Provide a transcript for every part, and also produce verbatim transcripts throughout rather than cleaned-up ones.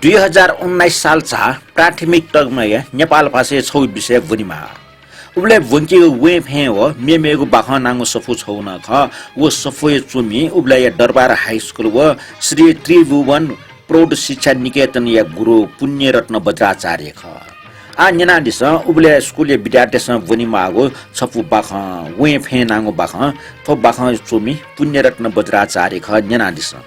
दुई हजार उन्नाइस साल झा प्राथमिक तगमाया नेपाल भाषाया छगू विषय ब्वनेमाः। उबलय् ब्वंकीगु वें फँय् व मेमेगु बाखं नांगु सफू छगू नं खः। व सफूया च्वमि उबलय्‌या दरबार हाई स्कुल व श्री त्रिभुवन प्रौढ शिक्षा निकेतनया गुरु पुण्यरत्न बज्राचार्य खः। आः न्यनादिसँ, उबलय् स्कुलया विद्यार्थीतय्‌सं ब्वनेमाःगु छपु बाखं, वें फँय् नांगु बाखं, थ्व बाखंया च्वमि पुण्यरत्न बज्राचार्य खः, न्यनादिसँ।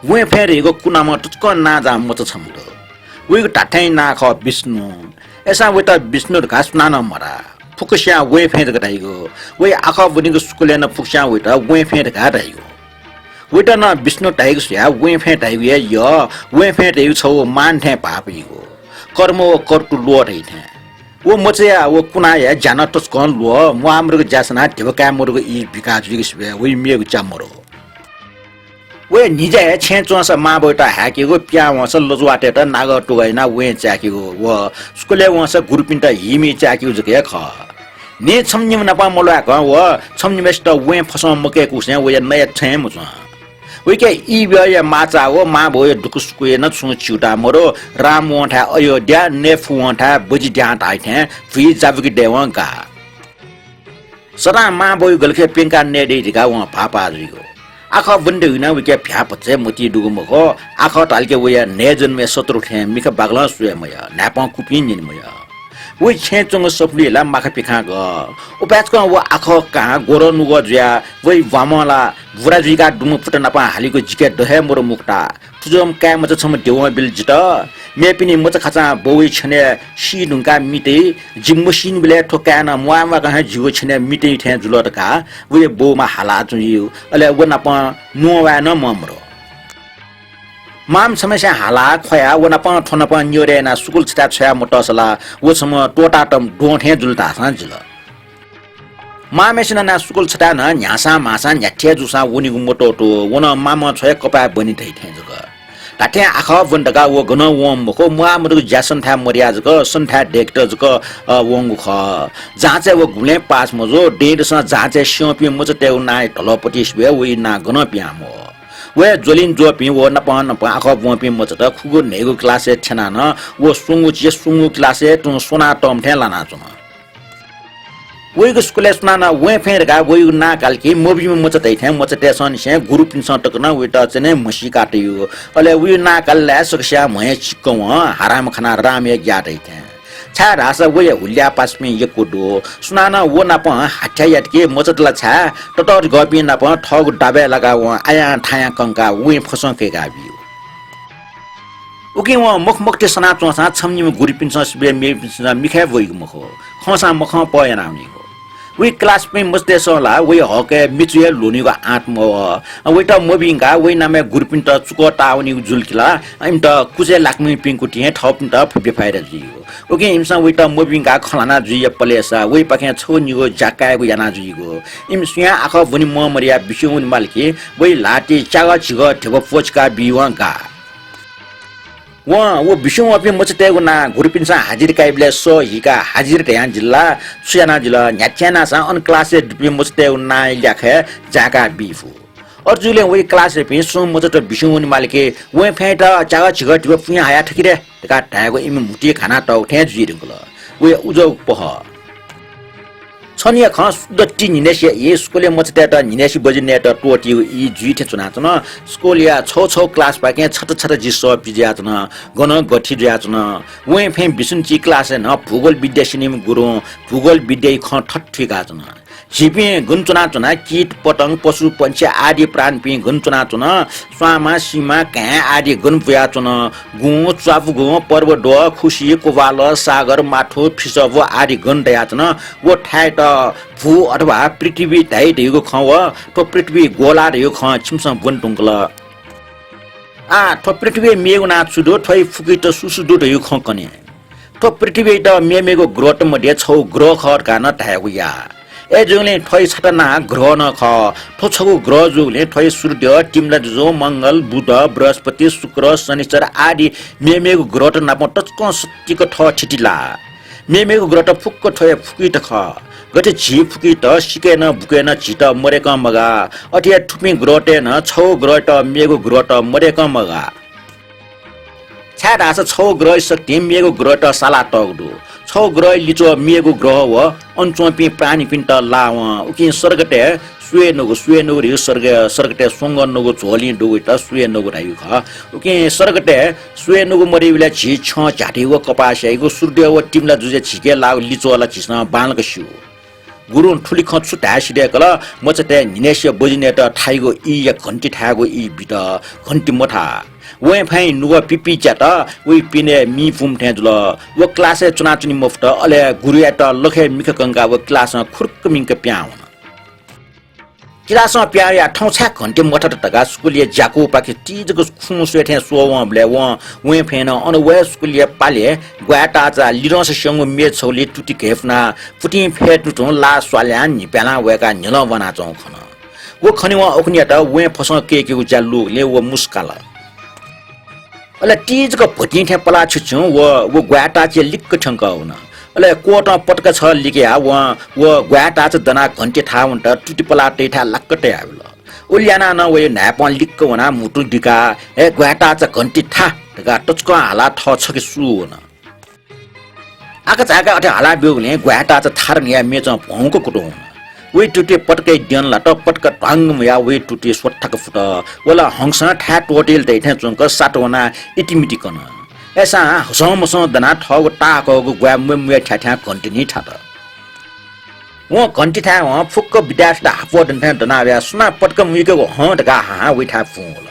वें फँय् धइगु कुनाम्ह तसकं नांजाःम्ह मचा छम्ह दु। वइगु धात्थें नां खः विष्णु। अय्‌सां वइत विष्णु धकाः सुनानं मधाः। फुक्कसियां वें फँय् जक धाइगु। वइ आखः ब्वनीगु स्कुलय् नं फुक्कसियां वइत वें फँय् धकाः धाइगु। वइत नं विष्णु धाइगु स्वयाः वें फँय् धाइगु हे यः। वें फँय् धाइगु छगू मान थें भाःपिनिगु। कर्म व कर्तु ल्वः धइथें। व मचाया व कुनाया ज्या नं तसकं ल्वः। म्वाःमदुगु ज्या सनाः धिबा काये मदुगु ई बिका जुइगु सिबय् वइ मेगु च्या मदु। वया न्हिज्या हे छेँय् च्वंसा मांबौयात हाय्‌केगु, पिहां वंसा लजवाःतय्‌त नागः तुगः यानाः वें चाय्‌केगु व स्कुलय् वंसा गुरुपिन्त हीमि चाय्‌केगु जक हे खः। न्हि छम्ह निम्ह नाप मल्वाय्‌कं व छम्ह निम्हय्‌सित वें फसं मकय्‌कूसें वया नया छेँ हे मच्वं। वइके ई ब्यःया माःचाः व मांबौया दुःखसुखया नं छुं च्यूताः मदु। राम वंथाय् अयोध्या, नये फु वंथाय् बजि द्यां धाइथें भुइ जाबुकि दयेवं गाः। सदां मांबौया गलखय् प्यंकाः नये दइ धकाः वं भाःपाः जुइगु। आखः ब्वनेत वइगु नं वइके भ्याः भचा हे मतिइ दुगु मखु। आखः धालके वया न्हय्‌जन्मया शत्रु थें मिखा बाकलं स्वये मयः, न्हाय्‌पं कुपिं न्यने मयः। वइ छेँय् च्वंगु सफुलिइ ला माखा पिखां गः। उपाय्‌तकं व आखः कां ग्वरं नुगः जुयाः वइ ब्वामं ला बुरा जुइकाः दुम्ह पुत नाप हालीगु जिके द हे मदु मुक्ता। थुजोम्ह काय्‌मचा छम्ह द्यवं बिल जितः। मेपिनि मचा खाचां बौया छ्यनय् सी धुंकाः मितइ। जि मसीनिबलय् थ्व काय्‌नं म्वाः म्वाःकं हे जिगु छ्यनय् मितइ थें जुल धकाः वया बौम्ह हाला जुइ। अले व नाप न्ववाये नं म्वाः मदु। मांम्ह छम्हय्‌सिं हाला ख्वयाः व नाप थ्व नाप न्यदँ यानाः स्कुल छथाय् छ्वया मतःसा ला व छम्ह त्वःतातःम्ह द्वहं थें जुल धाःसां जिल। मांम्हय्‌सिनं नं स्कुल छथाय् नं न्ह्याःसां म्हाःसां न्ह्याथे जूसां वनीगु मत्वःतू। व नं मांम्हं छ्वया कपाय् ब्वनी धइथें जक। धात्थें आखः ब्वने धकाः व गनं वंम्ह मखु, म्वाःमदुगु ज्या सन्थाय् मदयाः जक, सन्थाय् दय्‌केत जक, अ, वंगु खः। जाँचय् व गुबलें पास मजू, दँय्‌दसं जाँचय् स्यंपिं मचातय्‌गु नांया ढलपतिइ सिबय् वइ नां गनं पिहां मवः। वया ज्वलिं ज्वःपिं व नाप नाप आखः ब्वंपिं मचात खुगू न्हय्‌गू क्लासय् थ्यनाः नं व स्वंगू च्यः स्वंगू क्लासय् तुं स्वनातःम्ह थें लानाच्वन। वइगु स्कुलय् सुनानं वें फँय् धकाः वइगु नां काल कि मभिंम्ह मचा धइथें मचातय्‌संनिसें गुरुपिन्सं तक नं वइत चने म्हसीका तइगु। अले वइगु नां कालय् सकसिया म्हय् चिक्क वं, हाराम खनाः रामया ग्याः धइथें। छाय्‌धाःसा वया हुलिया पासापिं यक्व दु। सुनानं व नाप हाथ्या यात कि मचात ला छाय्, ततःधिकःपिं नाप थःगु दाबय् लाकाः वं आयां थायां कंकाः वें फसं कय्‌का बिइगु। उकिं वं मखु मखुति सनाच्वंसां छम्ह निम्ह गुरुपिन्सं सिबय् मेपिन्सं मिखाय् ब्वइगु मखु, खंसां मखंपः यानावनीगु। वइ क्लासपिं मचातय्‌सं ला वइ हकय् मिचु हे ल्ह्वनीगु आँट मवः। वइत मभिंकाः वइ नामय् गुरुपिन्त चुकः ताःवनीगु जुल कि ला, इमित कुचय् लाकूपिं कुतिं हे थःपिन्त फुब्यफाइदा जुइगु। उकिं इमिसं वइत मभिंकाः खँ ल्हाना जुइया पलेसा वइपाखें छगू निगू ज्या कायेगु याना जुइगु। इमि सुयां आखः ब्वने म्वाः मदयाः बिस्युं वने माल कि वइ ल्हातिइ च्यागः झिगः धिबा प्वचिका बीवं गाः। वं व बिस्युं वःपिं मचातय्‌गु नां गुरुपिन्सं हाजिर काइबलय् सः हीकाः हाजिर धयां जिल ला, छु याना जिल, न्ह्याथे यानासां अन क्लासय् दुपिं मचातय्‌गु नांया ल्याखय् जाय्‌का बी फु। अथे जूगुलिं वइ क्लासय्‌पिं सुं मचात बिस्युं वने माल कि, वें फँय्‌यात च्यागः झिगः धिबा पुयां हया थकि रे धकाः धायेगु इमि म्हुतुइ घाना तःगु थें जुइ धुंकल। वया उजःगु पहः। छन्हुया खँ शुद्ध ति न्हिनय्‌सिया ई, स्कुलय् मचातय्‌त न्हिनय्‌सि बजि नयेत त्वःतीगु ई जुइ थें च्वनाच्वन। स्कुलया छगू छगू क्लासपाखें छता छता जि सः पिज्यायाच्वन, गनं गथे जुयाच्वन। वें फँय् बिस्युं च्यः क्लासय् नं भूगोल विद्या स्यनीम्ह गुरुं भूगोल विद्याया खँ थथे थुइकाच्वन। झीपिं गन च्वनाच्वना, कीट, पतंग, पशु, पंक्षी आदि प्राणीपिं गन च्वनाच्वन, स्वांमा, सिमा, घाँय् आदि गन बुयाच्वन, गुँ, च्वापुगुँ, पर्वद्वः, खुसि, कोबाल, सागर, माथु, फिसव आदि गन दयाच्वन, व थाय्‌त भू अथवा पृथ्वी धाइ धइगु खँ व थ्व पृथ्वी गोला धइगु खँ छिमिसं ब्वने धुंकल। आः थ्व पृथ्वीया मेगु नां छु दु, थ्वइ फुकित सु सु दु धइगु खँ कने। थ्व पृथ्वीयात मेमेगु ग्रहत मध्ये छगू ग्रह खः धकाः नं धायेगु याः। अय्‌जूगुलिं थ्वइ छता नां ग्रह नं खः। थ्व छगू ग्रह जूगुलिं थ्वइ सूर्य, तिमिला जुजु, मंगल, बुध, बृहस्पति, शुक्र, शनिचर आदि मेमेगु ग्रहत नाप तसकं सत्तिक थः थिति लाः। मेमेगु ग्रहत फुक्क थ्व हे फुकित खः। गथे झी फुकित सिकय् नं बुकय् नं झीत मदय्कं मगाः, अथे हे थुपिं ग्रहतय् नं छगू ग्रहत मेगु ग्रहत मदय्कं मगाः। छाय्धाःसा छगू ग्रहया शक्तिं मेगु ग्रहत सालातःगु दु। छगू ग्रहया लिच्वः मेगु ग्रह व अन च्वंपिं प्राणीपिन्त लाः वं। उकिं सर्गतय् स्वयेनुगु, स्वयेनुगु धइगु सर्ग, सर्गतय् स्वंगः नुगु झ्वलिं दुगुइत स्वयेनुगु धाइगु खः। उकिं सर्गतय् स्वयेनुगु मदइबलय् झी छ्यं झ्यातय्गु, कपास याइगु, सूर्यदेव व तिमिला जुजुया झीके लाःगु लिच्वः ला झीसं बांलाक स्यू। गुरुं थुलि खँ छु धाये सिधय्कल, मचातय् न्हिनय्सिया बजिनय्त थाइगु ईया घन्टि थायेगु ई बित, घन्टि मथाः। वँय् फ्वाँय् नुगः पिपिज्यात, वइ पिने मि पुम्ह थें जुल। व क्लासय् च्वनाच्वने मफुत, अले गुरुयात लखय् मिखा कंकाः व क्लासं खुरुक्क मिंक पिहां वन। क्लासं पिहां वयाः थौं छाय् घन्टि मथात धकाः स्कुलया ज्याकुपाखे ति जक खुँ स्वये थें स्वः वंबलय् वं वँय् फ्वाँय् नं अन वये स्कुलया पालय् ग्वाय् ताःचा लिधंसा स्यंगु मेज छगुलिइ तुति घय्पुनाः पुतिं फ्यतुतुं लाः स्वाल्यां न्हिप्यालां वय्काः न्ह्यलं वनाच्वंगु खन। व खनेवं अकुनियात वँय् फसं कय्केगु ज्या लूगुलिं व मुस्काल। अले ति जक भतिं थें पलाः छुछुं व, व ग्वाय् ताःचाय् लिक्क थ्यंकः वन। अले क्वतं पतका छगः लिकयाः वं व ग्वाय् ताःचा दनाः घन्टि थाः वनेत तुति पलाः तइथाय् लाक्क तयाबिल। उलि यानाः नं वया न्हाय्पं लिक्क वनाः म्हुतु दिकाः, "हे ग्वाय् ताःचा, घन्टि था" धकाः तच्कं हालाः थः छखे सू वन। आकाझाकाः अथे हाला ब्यूगुलिं ग्वाय् ताःचा थार न्हियाः मेचं भ्वंक कुतुं वन। वइ तुति पतकय् द्यन लात, पतक ध्वांग मुयाः वइ तुति स्वथाक फुत। व ला हंसं थाय् त्वःतेल दइथें च्वंक सात वनाः इतिमिति कन। अय्सां हसंमसं दनाः थःगु ताःहाकःगु ग्वाय् म्वय् म्वय् थ्याथ्यां घन्टि निं थात। वं घन्टि थाय् वं फुक्क विद्यार्थीत हापः दनेथें दनाः वयाः सुनां पतक मुइकेगु हं धकाः हाहां वइथाय् पुं वल।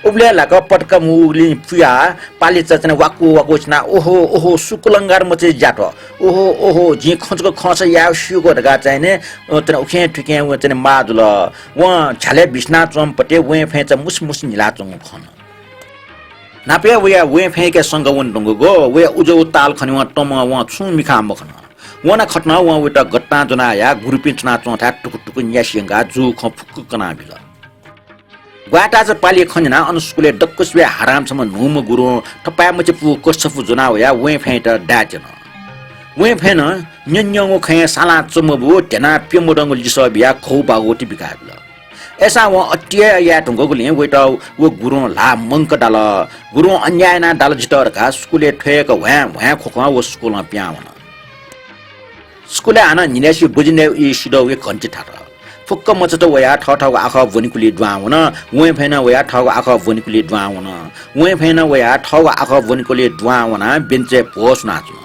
उबलय् लाक पतक मुगुलिं पुयाः पालि चच्वने वाकु वाकु चिनाः, "ओहो, ओहो, सु कुलंगार मचाया ज्या थ्व। ओहो, ओहो, जिं खँ जक खंसा याये स्यूगु" धकाः चाहिँ ने, अ, तने उखें थुखें वं चाहिँ ने माः जुल। वं झ्यालय् बिस्नाच्वंपति वँय् फ्वाँय्चा मुसि मुसि न्हिलाच्वंगु खन। न्हापा हे वया वँय् फ्वाँय्के संका वने धुंकूगु वया उजगु ताल खनेवं तमं वं छुं मिखां मखन। वं नं खतनं वं वइत गतां ज्वनाः याः गुरुपिं च्वनाच्वंथाय् टुकु टुकु न्यासि यंकाः जूगु खँ फुक्क कनाबिल। ग्वाय् ताःचा पालि खँ न्यनाः अन स्कुलय् दक्वसिबय् हाराम छम्ह न्हूम्ह गुरुं थपाय् मछि पू कछपु ज्वनाः वयाः वँय् फ्वाँय्त दाय् त्यन। वँय् फ्वाँय्नं न्यंन्यंगु खँय् सालां चमबू ध्यनाः प्यमदंगु लिसः बियाः घौ भागवत बिकाबिल। अय्सां वं अति हे याये धुंकूगुलिं वइत व गुरुं ल्हाः मंक दाल। गुरुं अन्याय यानाः दाल जितः धकाः स्कुलय् थ्वय्क ह्वाँय् ह्वाँय् ख्वख्वं व स्कुलं पिहां वन। स्कुलय् हानं न्हिनय्सि बजिनय् ई सिधः वइ घन्टि थात। फुक्क मचात वयाः थःथःगु आखः ब्वनेकुलिइ दुहां वन। वँय् फ्वाँय्नं वयाः थःगु आखः ब्वनेकुलिइ दुहां वन। वँय् फ्वाँय्नं वयाः थःगु आखः ब्वनेकुलिइ दुहां वनाः बेन्चय् भ्वः सुनाच्वन।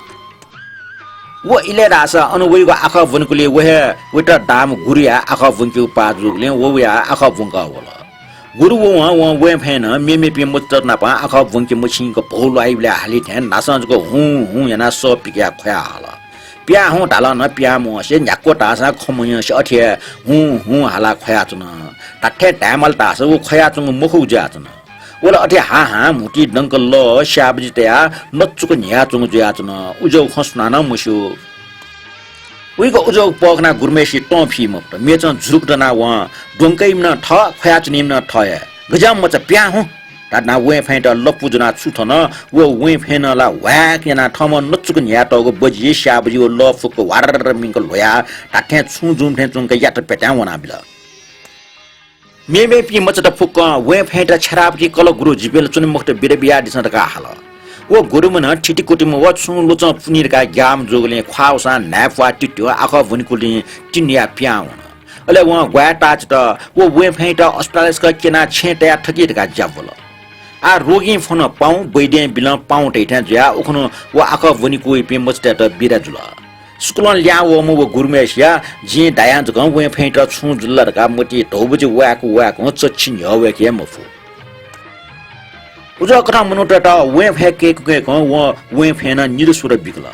व इलय् धाःसा अन वइगु आखः ब्वनेकुलिइ व हे वइत दांम्ह गुरुया आखः ब्वंकेगु पाः जूगुलिं व वयाः आखः ब्वंकः वल। गुरु ववं वं वँय् फ्वाँय्नं मेमेपिं मचात नाप आखः ब्वंके मछिंक भौ ल्वाइबलय् हाली थें न्हासं जक हुँ हुँ यानाः सः पिकयाः ख्वया हल। पिहां हुँ धालं नं पिहां मवंसे, न्ह्याक्व धाःसां खँ मन्यंसे अथे हे हुँ हुँ हालाः ख्वयाच्वन। धात्थें धायेमाल धाःसा व ख्वयाच्वंगु मखुगु जुयाच्वन। व ला अथे हाहां म्हुतुइ दंक लः स्याः बजि तयाः नचुक न्ह्याच्वंगु जुयाच्वन। उज्याःगु खँ सुनानं मस्यू। वइगु उज्याःगु पः खनाः गुरुम्हय्सित तं फी मफुत। मेचं झुरुक दनाः वं द्वंकाइम्ह नं थः, ख्वयाच्वनीम्ह नं थः हे। गज्याःम्ह मचा, पिहां हुँ धयाः वँय् फ्वाँय्त लपु ज्वनाः छु थन। व वँय् फ्वाँय्नं ला ह्वाय्क यानाः थःम्हं नचुक न्ह्यातःगु बजि, स्याः बजि व लः फुक्क ह्वार्र मिंक ल्ह्वयाः धात्थें छुं जूम्ह थें च्वंक यात प्यतां वनाबिल। मेमेपिं मचात फुक्कं वँय् फ्वाँय्त छ्यारापति कल गुरु, जिपिं ला च्वने मखुत, बिदा बियादिसँ धकाः हाल। व गुरुम्हं नं थितिकुतिम्ह व छुं ल्वचं पुनी धकाः ग्याःम्ह जूगुलिं ख्वाः वसां न्हाय्पुवाः तित्यो आखः ब्वनेकुलिं तिनिया पिहां वन। अले वं ग्वाय् ताःचात व वँय् फ्वाँय्त अस्पतालय् छकः क्यनाः छेँय् तयाः थकि धकाः ज्या ब्वल। आः रोगीं फ्वन पाउँ, वैद्यं बिलं पाउँ धइथें जुयाः उखुन्हु व आखः ब्वनेकुइपिं मचातय्त बिदा जुल। स्कुलं लिहां वःम्ह व गुरुम्हय्सिया जिं दायां जकं वँय् फ्वाँय्त छुं जुल ला धकाः मतिइ धौ बजि वाय्क वाय्कं चच्छि न्ह्यः वय्के हे मफु। उज्याःगु कथं मनूतय्त वँय् फ्वाँय् कय्कं कय्कं वं वँय् फ्वाँय्नं निदँ स्वदँ बिकल।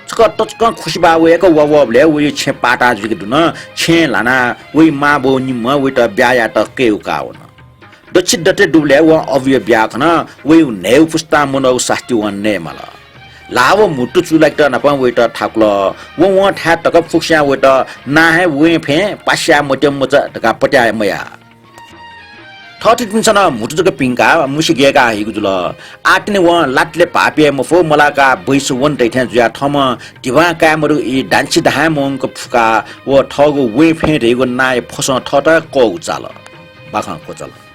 छकः तच्कं खुसिबाः वय्क वा वःबलय् वया छेँ पाताः जुइके धुन। छेँय् ल्हानाः वइ मांबौ निम्हं वइत ब्याहा यायेत कय् उकाः वन। दच्छि दथले दुबलय् वं अबुया ब्याहा खन। वइगु न्हय्गू पुस्तां मनूगु सास्ति वं नयेमाल। ल्हाः व म्हुतु चूलाकेत नापं वइत थाकुल। वं वं थाय् तक फुक्कस्यां वइत नां हे वँय् फ्वाँय् पास्याः मत्यंम्ह मचा धकाः पत्याः मयाः। थःथितिपिन्सं नं म्हुतु जक पिंकाः मुसि गय्‌काः हइगु जुल। आः तिनि वं लातले भाःपी हे मफु, मलाकाः बैसु वन दइथें जुयाः थःम्हं धिबां काये मदु ई डान्छि धाये मवंक फुकाः व थःगु वें फें धइगु नाय् फसं थःत कःगु चाल। बाखं क्वचाल।